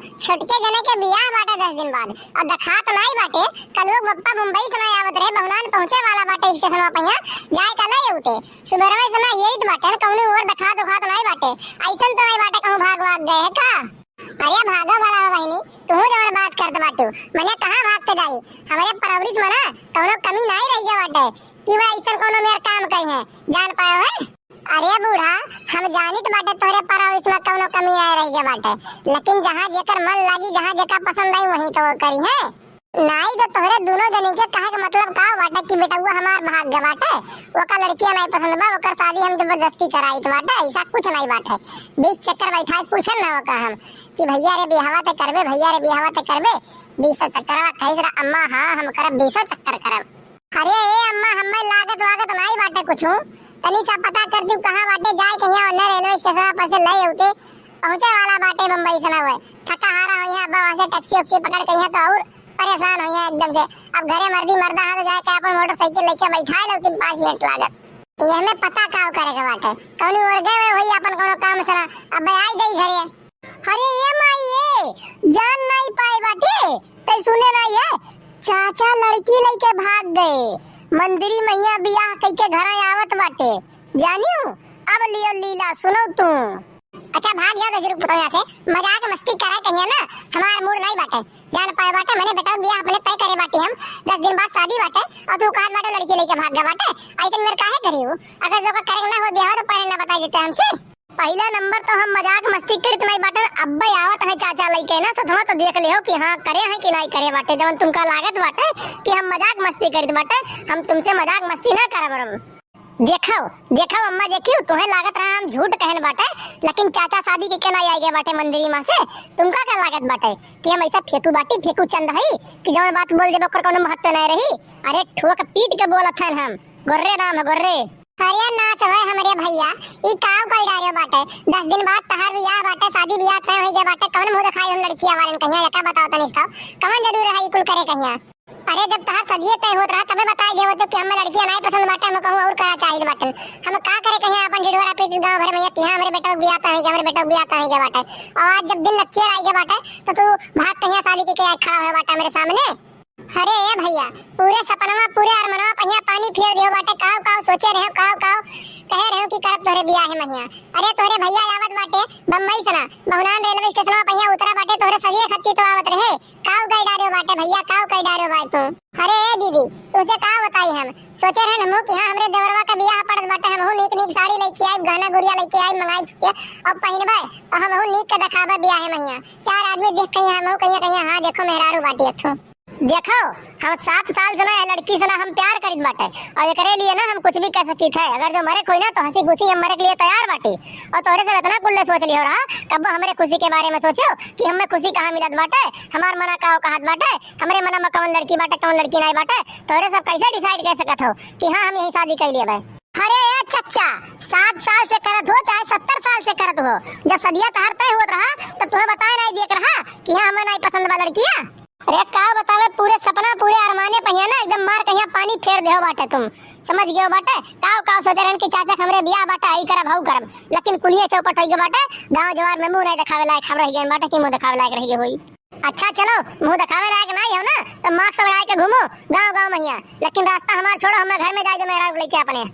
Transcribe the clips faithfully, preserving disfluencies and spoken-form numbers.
छोटके जने के बियाह बाटे दस दिन बाद, और देखात नाई बाटे। कलुआ के बप्पा मुंबई से नाई आवत रहे, बहुनान पहुँचे वाला बाटे स्टेशनवा पहिया, जाए का लई अउते। सुबेरवे से ना यही तो बाटे, कौनो और देखात उखात नाई बाटे। अइसन तो नाई बाटे कहूँ भाग वाग गए है का? अरे भागो वाला हो बहिनी, तुहू जवन बात करत बाटू, मने कहाँ भाग के जाई? हमरे परवरिश में ना कौनो कमी नाई रहि गया बाटे कि वह अइसन कौनो मेर काम करी है, जान पायो है? अरे बूढ़ा, हम जानित बाटे तोहरे परवरिश में कौनो कमी नाई रहि गया बाटे, लेकिन जहाँ जेकर मन लागी, जहाँ जेका पसंद आई, वहीं तो वो करी है। नाई तो तोहरे दुनो जनी के कहे के मतलब का बाटे कि बेटउआ हमार भाग गए बाटे, ओका लड़किया नाई पसंद बा, ओकर शादी हम जबरदस्ती कराइत बाटे, अइसा कुछ नाई बाटे। बीस चक्कर बैठाए पूछन ना ओका हम कि भैया रे बियाहवा ते करबे, भैया रे बियाहवा ते करबे, बीस चक्करवा कहिस रहा अम्मा हाँ हम करब, बीसो चक्कर करब। अरे ए अम्मा, हम्मे लागत वागत नाई बाटे कुछु। तनी सा पता कर दिउ कहाँ बाटे, जाए कहिया ओन्ने रेलवे स्टेशन पर से लई अउते। पहुँचे वाला बाटे बम्बई से ना हुए। थका हारा होइहैं, अब वहाँ से टैक्सी वैक्सी पकड़ कहिया तो और परेशान होइहैं एकदम से। अब घरे मर्दी मर्दा हाँ तो जाए के अपन मोटरसाइकिल लेके बैठाए लो, तीन पाँच मिनट लागत। ये हमें पता का करे के बाटे, कौनी ओर गए हुए होई अपन कौनो काम से ना, अब आई गई घरे। अरे ए माई ए, जान नाई पाए बाटे, तै सुने नाई है, चाचा लड़की लइके भाग गए, मंदिरी मैया बियाह कइके घर आवत बाटे, जानियो, अब लियो लीला सुनो तू। अच्छा भाग जाओ दजरू पुतो यहाँ से, मजाक मस्ती करे कहिया ना, हमार मूड नाई बाटे, जान पाए बाटे, मने बेटा बियाह अपने तय करे बाटे हम, दस दिन बाद शादी बाटे, और तू कहत बाटे लड़की लइके भाग गए बाटे, अइसन मेर काहे करी हूँ, अगर जो का करे ना हो बियाह तो पहले ना बताई देते हमसे। पहिला नंबर तो हम मजाक मस्ती करत नाई बाटन, अब्बे आवत है चाचा लइके ना सथवा तो देख लेहो कि हाँ करे हैं कि नाई करे बाटे, जवन तुमका लागत बाटे कि हम मजाक मस्ती करत बाटे, हम तुमसे मजाक मस्ती ना करब अब। देखो, देखो अम्मा, देखियो तोहे लागत रहा हम झूठ कहन बाटे, लेकिन चाचा शादी के के नाई आए गए बाटे मंदिरी माँ से, तुमका का लागत बाटे कि हम अइसा फेंकू बाटी, फेंकू चंद हई कि जवन बात बोल देबे ओकर कौनो महत्व नाई रही? अरे ठोक पीट के बोलत हन हम, गोर्रे नाम है गोर्रे। अरे नाच है हमरे भैया, ई काव कई डारे बाटे? दस दिन बाद तहार बियाह बाटे, शादी बियाह तय होई गए बाटे, कवन मुंह दिखाई हम लड़किया वालन कहिया, एका बताओ तनी सब, कवन जरूर है ई कुल करे कहिया? अरे जब तहार सदिये तय होत रहा तबे बताई देवत कि हमें लड़किया नाई पसंद बाटे, हम कहूँ और करा चाहिए बाटे, हम का करे कहिया अपन ढिढोरा पीट गाँव भर में कि हाँ हमरे बेटा के बियाह तय होई गए, हमरे बेटा के बियाह तय होई गए बाटे, और आज जब दिन नक्किया आई गए बाटे तो तू भाग कहिया शादी के, के खड़ा हुए बाटे मेरे सामने। अरे ए भैया, पूरे सपनवा, पूरे अरमनवा पहिया पानी फेर दियो बाटे। काव काव सोचे रहे, काव काव कहे रहे कि करब तोहरे बियाह महिया। अरे तोहरे भैया आवत बाटे बम्बई से ना, बहुनान रेलवे स्टेशनवा पहिया उतरा बाटे, तोहरे सरिये खत्ती तो आवत रहे। काव कई डारियो बाटे भैया, काव कई डारियो बाटे तू। अरे ए दीदी, तुमसे का बताई हम, सोचे रहे हमहू कि हाँ हमरे देवरवा का बियाह पड़त बाटे, हमहू नीक नीक साड़ी लइके आइब, गहना गुरिया लइके आइब, मंगाई चुके अब पहिनबे, और हमहू नीक के देखाबे बियाह महिया, चार आदमी देख कहिया हमहू कहिया कहिया हाँ देखो मेहरारू बाटी अथू। देखो, हम सात साल से ना ये लड़की से ना हम प्यार करित बाटे, और एकरे लिए ना हम कुछ भी कर सकित है। अगर जो मरे कोई ना तो हंसी खुशी हम मरे के लिए तैयार बाटी। और तोहरे सब इतना कुल्ले सोच लियो रहा, कब हमरे खुशी के बारे में सोचो कि हमें खुशी कहाँ मिलत बाटे, हमार मना का कहत बाटे, हमरे मना में कौन लड़की बाटे, कौन लड़की नहीं बाटे, तोहरे सब कैसे डिसाइड कर सकत हो कि हाँ हम यही शादी कर लिए भाई? अरे ए चच्चा, सात साल से करत हो चाहे सत्तर साल से करत हो, जब सदिया तहार तय होत रहा तब तुम्हें बताए नहीं दिए रहा कि हाँ हमें नहीं पसंद बा लड़किया। अरे का बतावे, पूरे सपना, पूरे अरमाने पहिया ना एकदम मार कहिया पानी फेर देहो बाटे तुम। समझ गयो बाटे? काव काव सोचे रहन कि चाचा के हमरे बियाह बाटे, आई करब, हऊ करब। लेकिन कुलिये चौपट होई गयो बाटे, गांव जवार में मुंह नहीं दिखावे लायक हम रह गए बाटे कि मुंह दिखावे लायक रह गए होई। अच्छा चलो, मुंह दिखावे लायक नहीं हो ना, तो मास्क लगाए के घूमो गांव गांव महिया, लेकिन रास्ता हमार छोड़ो, हमें घर में जाए दो मेहरारू लेके अपने।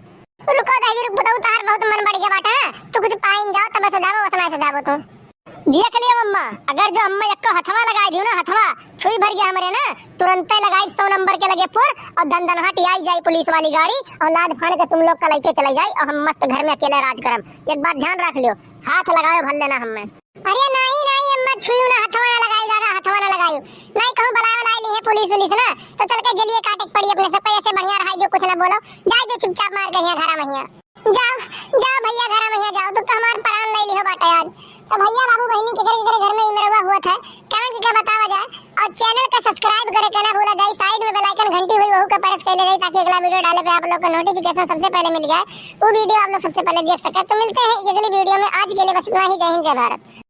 रुको दही रुक बताऊ, तार बहुत मन बढ़ गया बाटे ना, तू कुछ पाइन जाओ तब सजाबो, वतना सजाबो तू। देख लियो अम्मा, अगर जो अम्मा एक्को हथवा लगाई दियो ना, हथवा छुई भर गया हमरे ना, तुरंते लगाई सौ नंबर के लगे फोन और धन धन हट आई जाई पुलिस वाली गाड़ी और लाद फान के तुम लोग का लेके चले जाई और हम मस्त घर में अकेले राज करम। एक बात ध्यान रख लियो, हाथ लगायो भर लेना हमें। अरे नाई नाई अम्मा, छुई ना, हथवा ना लगाई दादा, हथवा ना लगाई। नाई कहूँ बलाए वाला ली है पुलिस उलिस ना, तो चल के जलिए काटे के पड़ी अपने सबका, ऐसे बढ़िया रहाई जो कुछ ना बोलो, जाए जो चुपचाप मार के यहाँ घरा में हिया। जाओ, जाओ भैया, घरा में हिया जाओ, तू तो हमार प्राण ले लिहो बाटे आज। तो भैया, बाबू, बहिनी, केकरे, केकरे घर में ई मेरवा हुआ था, comment करके बतावा जाए। और channel का subscribe करे के ना भूला जाए, side में bell icon घंटी हुई, वहू के press कर ले जाए, ताकि अगला video डाले पे आप लोग को notification सबसे पहले मिल जाए, वो video आप लोग सबसे पहले देख सके। तो मिलते हैं अगली video में, आज के लिए बस इतना ही। जय हिंद, जय भारत।